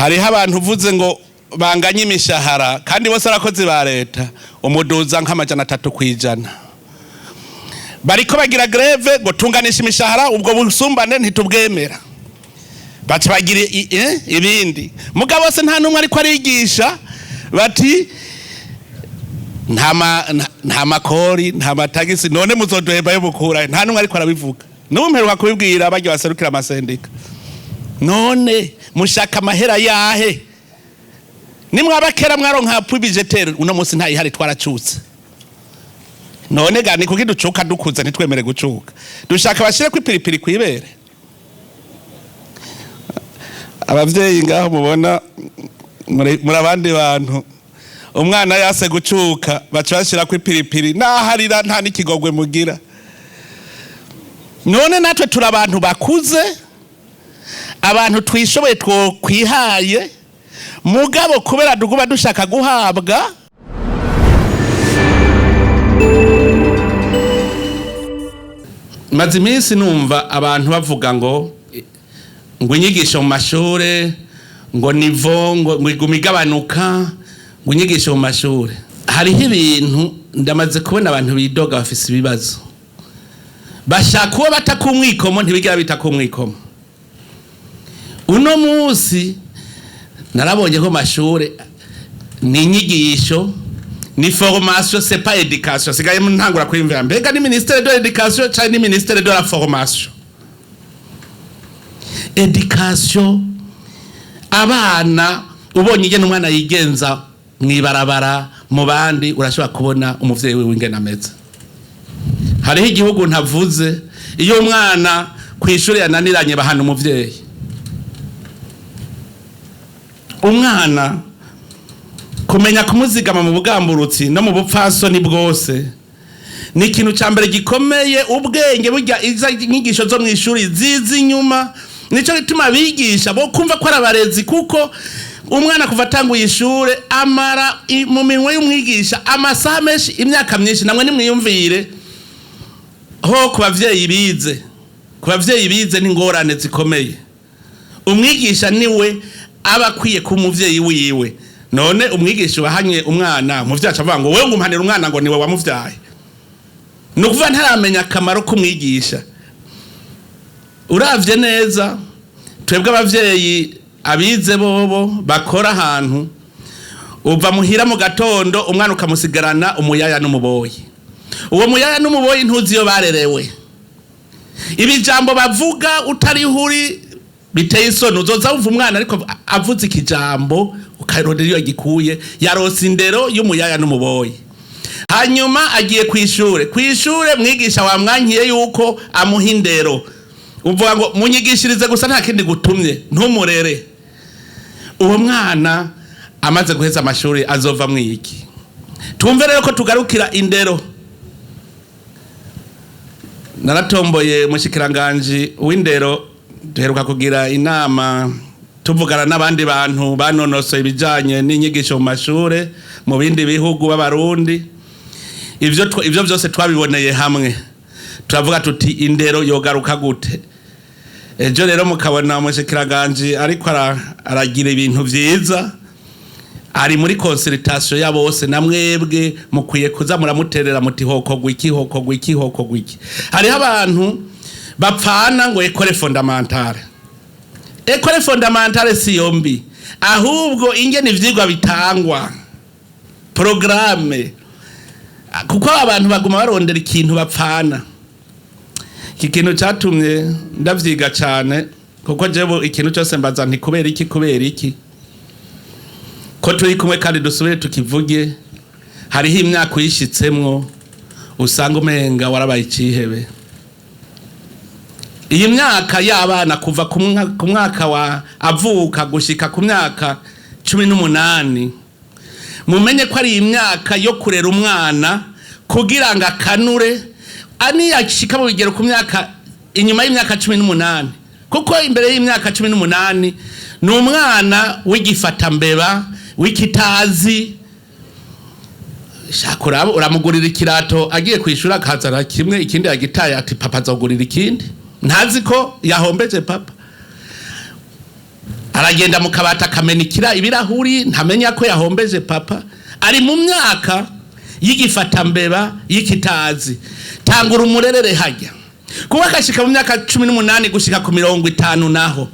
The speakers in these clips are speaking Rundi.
Hariho abantu uvuze ngo banganye imishahara kandi bose arakozi ba leta, umuduza nka 300%. Bariko bagira grève ngo tunganisha imishahara, ubwo busumbane ntitubwemera. Baca bagira ibindi, mugabo bose nta n'umwe ariko arigisha bati nta makori, nta matagisi, none muzoduhemba yo mukura? Nta n'umwe ariko arabivuga. N'ubu mperuka kubibwira barya baserukira amasendika: none mushaka amahera yahe? Nimwaba kera mwaronka appui budgétaire, uno munsi ntayihari, twaracutse. None ga ni kuki ducuka dukuze? Ntitwemere gucuka. Dushaka bashire ko ipiripiri kwibere. Abavyeyi ngaho mubona muri abandi bantu, umwana yase gucuka baca bashirako ipiripiri, naharira nta n'ikigogwe mugira. None natwe turi abantu bakuze, abantu twishoboye, twokwihaye, mugabo kubera duguba dushaka guhabwa. Maze iminsi numva abantu bavuga ngo inyigisho mu mashure ngo niveau ngo iguma igabanuka, ngo inyigisho mu mashure. Hariho ibintu ndamaze kubona, abantu bidoga bafise ibibazo, bashaka uwo bata kumwikomo, ntibigera bita kumwikomo. Uno munsi narabonye ko mashure ni inyigisho, ni formation, c'est pas éducation. Sigaye ntangura kwiyumvira: mbega ni ministère de l'éducation cyangwa ni ministère de la formation? Éducation, abana, ubonye ingene umwana yigenza mwibarabara, mu bandi, urashobora kubona umuvyeyi wiwe ingene ameze. Hariho igihugu ntavuze, iyo umwana ku ishuri yananiranye bahana umuvyeyi. Umwana kumenya kumuzigama mu bugamburutsi no mu bupfasoni bwose ni ikintu cya mbere gikomeye. Ubwenge burya, iza inyigisho zo mu ishuri ziza inyuma. Nicyo gituma abigisha bo kumva ko ari abarezi, kuko umwana kuva atanguye ishure amara mu minwe y'umwigisha amasaha menshi, imyaka myinshi. Namwe nimwiyumvire ho ku bavyeyi bize n'ingorane zikomeye. Umwigisha niwe aba akwiye kuba umuvyeyi wiwe. None umwigisha wahanye umwana, umuvyeyi aca avuga ngo wewe ngo umpanire umwana, ngo niwe wamuvyaye. Ni ukuvuga ntaramenya akamaro k'umwigisha. Uravye neza, twebwe abavyeyi abize bobo bakora ahantu, uva muhira mu gatondo, umwana ukamusigarana umuyaya n'umuboyi. Uwo muyaya n'umuboyi ntuzi iyo barerewe. Ibijambo bavuga utariho uri biteye isoni. Uzoza wumva umwana ariko avuze ikijambo, ukarondera iyo gikuye. Yarose indero y'umuyaya n'umuboyi, hanyuma agiye ku ishure. Ku ishure mwigisha wamwankiye yuko amuha indero, uvuga ngo munyigishirize gusa, nta kindi gutumye, ntumurere. Uwo mwana amaze guheza amashuri azova mwiki? Twumve rero ko tugarukira indero. Naratomboye umushikiranganji w'indero, duheruka kugira inama, tuvugana n'abandi bantu banonosoye ibijanye n'inyigisho mu mashure mu bindi bihugu b'Abarundi. Ivyo vyose twabiboneye hamwe, turavuga tuti indero yogaruka gute? Ejo rero mukabona umushikiranganji ariko aragira ibintu vyiza, ari muri consultation ya bose. Na mwebwe mukwiye kuza muramuterera muti hokogwa iki, hokogwa iki, hokogwa iki. Hariho abantu bapfana ngo école fondamentale. École fondamentale si yombi, ahubwo ingene ivyigwa bitangwa, programme, kuko abantu baguma barondera ikintu bapfana. Iki kintu cyatumye ndavyiga cyane, kuko jewe ikintu cyose mbaza nti kubera iki, kubera iki? Ko turi kumwe kandi dusubire tukivuge, hariho imyaka uyishitsemwo usanga umenga warabaye icihebe. Iyi myaka y'abana kuva ku mwaka wa avuka gushika ku myaka 18, mumenye ko ari imyaka yo kurera umwana kugira ngo akanure aniyashika mu bigero ku myaka inyuma y'imyaka 18, kuko imbere y'imyaka 18 ni umwana w'igifatambeba, w'ikitazi. Shaka uramugurira ikirato, agiye kwishura akazana kimwe, ikindi yagitaye, ati papa azogurira ikindi, ntazi ko yahombeje papa. Aragenda mu kabati akamenikira ibirahuri, ntamenya ko yahombeje papa. Ari mu myaka y'igifatambeba, y'ikitazi. Tangura umurerere hajya kuba akashika mu myaka 18 gushika ku 50, naho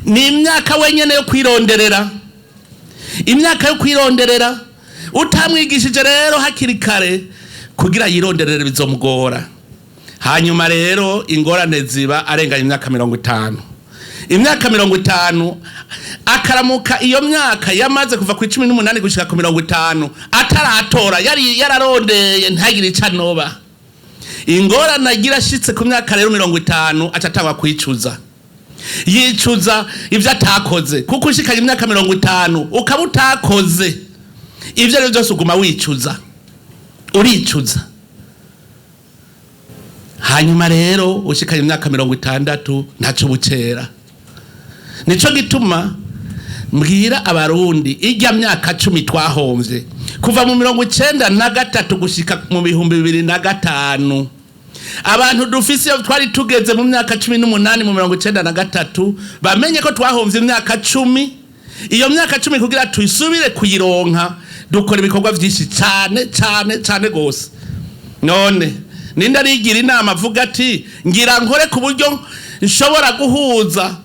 ni imyaka wenyene yo kwironderera, imyaka yo kwironderera. Utamwigishije rero hakiri kare kugira yironderere, bizomugora. Hanyuma rero ingorane ziba arenganya imyaka 50. Imyaka 50 akaramuka, iyo myaka yamaze kuva ku 18 gushika ku 50 ataratora, yari yararondeye ntagire ico anoba. Ingorane agira ashitse ku myaka rero 50, aca atangwa kwicuza, yicuza ibyo atakoze, kuko ushikanye imyaka 50 ukaba utakoze ibyo ari byo byose, uguma wicuza, uricuza. Hanyuma rero ushikanye imyaka 60, ntaco bukera. Nico gituma mbwira Abarundi, ijya myaka 10 twahomvye kuva mu 93 gushika mu 2005, abantu dufise iyo twari tugeze mu myaka 18 mu 93, bamenye ko twahomvye imyaka 10. Iyo myaka 10 kugira tuyisubire kuyironka, dukora ibikorwa vyinshi cane cane cane gose. None ninde arigira inama avuga ati: "Ngira nkore ku buryo nshobora guhuza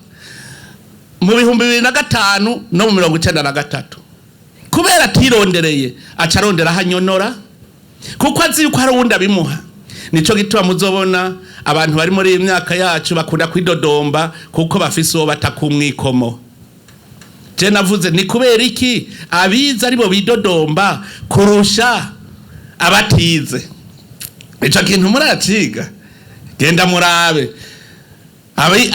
mu 2005 no mu 93"? Kubera atirondereye, aca arondera aho anyonora, kuko azi yuko hari uwundi abimuha. Nico gituma muzobona abantu bari muri iyi myaka yacu bakunda kwidodomba, kuko bafise uwo batakumwikomo. Je navuze ni kubera iki abize aribo bidodomba kurusha abatize? Ico kintu muraciga, genda murabe.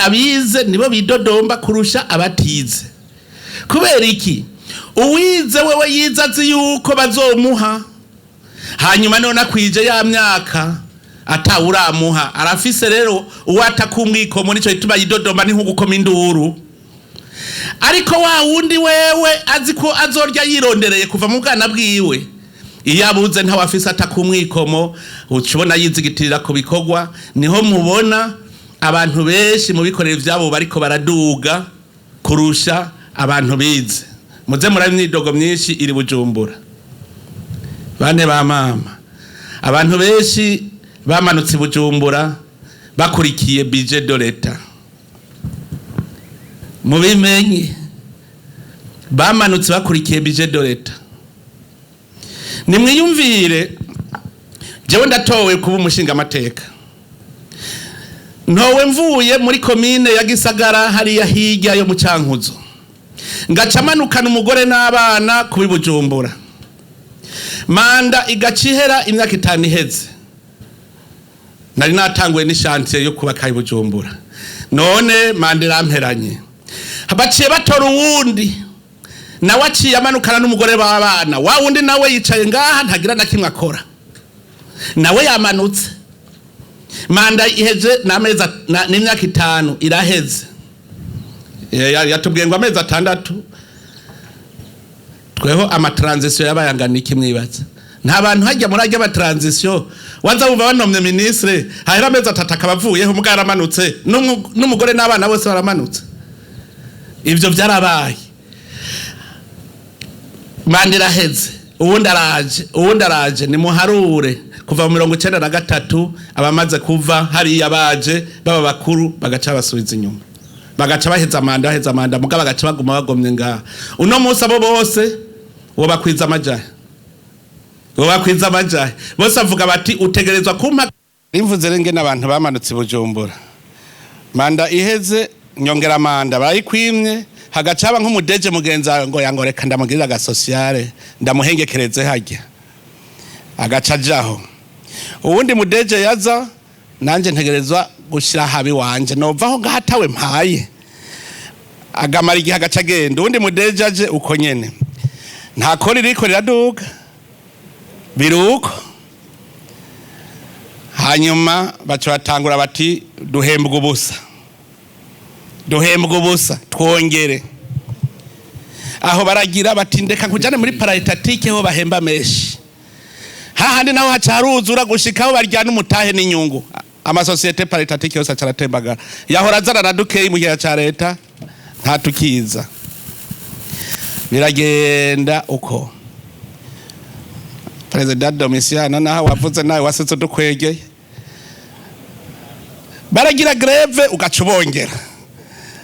Abize nibo bidodomba kurusha abatize. Kubera iki? Uwize wewe yize azi yuko bazomuha, hanyuma none akwije ya myaka atawuramuha, arafise rero uwo atakumwikomo, nico gituma yidodoma, ni nko gukoma induru. Ariko wa wundi wewe azi ko azorya yirondereye kuva mu bwana bwiwe, iyo abuze ntawe afise atakumwikomo, ucubona yizigitirira ku bikorwa. Niho mubona abantu benshi mu bikorera ivyabo bariko baraduga kurusha abantu bize. Muze murabe imyidogo myinshi iri Bujumbura, bane ba mama. Abantu benshi bamanutse i Bujumbura bakurikiye budget de l'État. Mubimenye, bamanutse bakurikiye budget de l'État. Nimwiyumvire, jewe ndatowe kuba umushingamateka, ntowe mvuye muri komine ya Gisagara hariya hirya yo mu Cankuzo, ngaca manukana umugore n'abana kubi Bujumbura. Manda igaca ihera, imyaka 5 iheze, nari natanguye n'i chantier yo kubaka i Bujumbura. None manda iramperanye, baciye batora uwundi, nawe aciye amanukana n'umugore w'abana. Wa wundi nawe yicaye ngaha, ntagira na kimwe akora, nawe yamanutse. Manda iheze n'amezi n'imyaka 5 iraheze. Yatubwiye ngo amezi 6. Tweho ama transition yabaye angana iki? Mwibaza nta bantu hajya muri ajya ama transition, waza wumva banomye ministre, hahera amezi 3 akaba avuyeho, mugabo yaramanutse n'umugore n'abana bose baramanutse. Ivyo vyarabaye. Manda iraheze, uwundi araje, uwundi araje. Nimuharure kuva mu 93 abamaze kuva hariya baje baba bakuru, bagaca basubiza inyuma, bagaca baheza manda, baheza manda, mugabo bagaca baguma bagomye ngaha. Uno munsi abo bose uwo bakwiza amajahe, uwo bakwiza amajahe bose avuga bati: "Utegerezwa kumpa." Imvuze rero ingene abantu bamanutse i Bujumbura, manda iheze, nyongera manda barayikwimye, hagaca haba nk'umu DG mugenzi wawe ngo yangoreka ndamugirira aga sociale, ndamuhengekereze harya, agaca ajaho. Uwundi mu DG yaza, nanje ntegerezwa gushira habi wanje, novaho ngaho atawe mpaye. Agamara igihe, agaca agenda. Uwundi mu DG aje uko nyene, nta kori ririko riraduga, biruko. Hanyuma baca batangura bati: "Duhembwa ubusa, duhembwa ubusa, twongere." Aho baragira bati: "Ndeka nkujane muri paraétatique, ho bahemba menshi." Hahandi naho haca haruzura gushikaho baryana umutahe n'inyungu. Ama sociétés paraétatiques yose aca aratembagara, yahora azana na dukeyi mu gihe ca leta, nta tukiza. Biragenda uko. Perezida Domitiano, naho wavuze nawe wasetse udukwegeye, baragira grève, ugaca ubongera.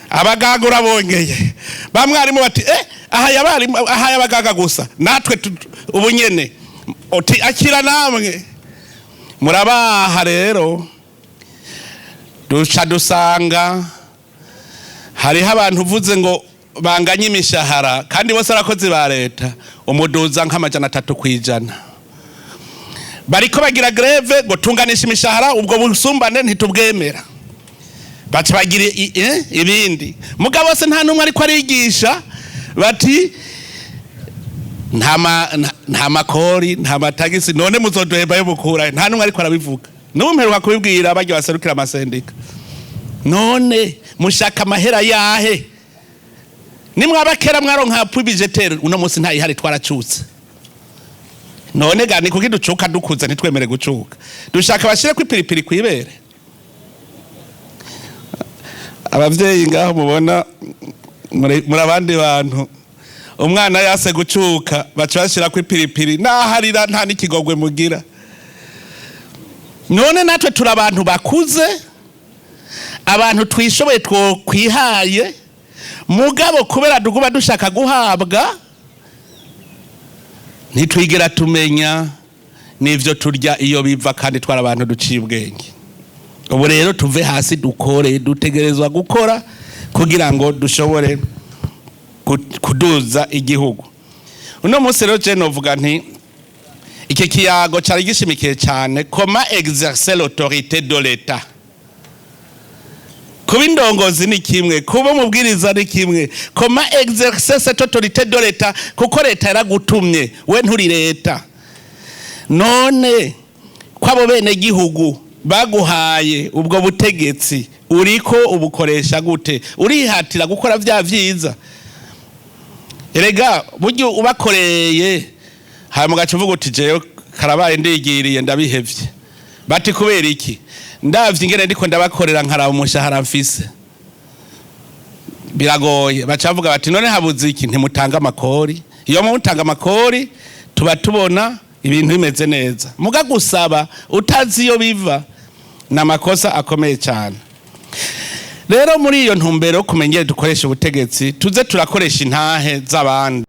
Abaganga urabongeye, bamwarimu bati aha abarimu, aha abaganga gusa, natwe ubu nyene uti akira namwe murabaha. Rero duca dusanga hariho abantu uvuze ngo banganye imishahara kandi bose abakozi ba leta, umuduza nka 300%. Bariko bagira grève ngo tunganisha imishahara, ubwo busumbane ntitubwemera. Baca bagira ibindi, mugabo se nta n'umwe ariko arigisha bati nta makori, nta matagisi, none muzoduhemba yo mukura? Nta n'umwe ariko arabivuga. N'ubu mperuka kubibwira barya baserukira amasendika: none mushaka amahera yahe? Nimwaba kera mwaronka appui budgétaire, uno munsi ntayihari, twaracutse. None ga ni kuki ducuka dukuze ntitwemere gucuka? Dushaka bashire ko ipiripiri kwibere. Abavyeyi ngaho mubona muri abandi bantu, umwana yase gucuka baca bashirako ipiripiri, naharira nta n'ikigogwe mugira. None natwe turi abantu bakuze, abantu twishoboye, twokwihaye, mugabo kubera duguba dushaka guhabwa, ntitwigera tumenya n'ivyo turya iyo biva, kandi twari abantu duciye ubwenge. Ubu rero tuve hasi dukore, dutegerezwa gukora kugira ngo dushobore kuduza igihugu. Uno munsi rero je novuga nti iki kiyago cari gishimikiye cyane comment exercer l'autorité de l'État. Kuba indongozi ni kimwe, kuba umubwiriza ni kimwe, comment exercer cette autorité de l'État, kuko leta yaragutumye, we nturi leta. None ko abo bene gihugu baguhaye ubwo butegetsi, uriko ubukoresha gute? Urihatira gukora vya vyiza? Erega buryo ubakoreye, hanyuma ugaca uvuga uti jewe karabaye, ndigiriye, ndabihevye. Bati kubera iki? Ndavye ingene ndiko ndabakorera, nkaraba umushahara mfise, biragoye. Baca bavuga bati none habuze iki? Ntimutanga amakori. Iyo mutanga amakori tuba tubona ibintu bimeze neza. Muga gusaba utazi iyo biva ni amakosa akomeye cyane. Rero muri iyo ntumbero yo kumenya ingene dukoresha ubutegetsi, tuze turakoresha intahe z'abandi.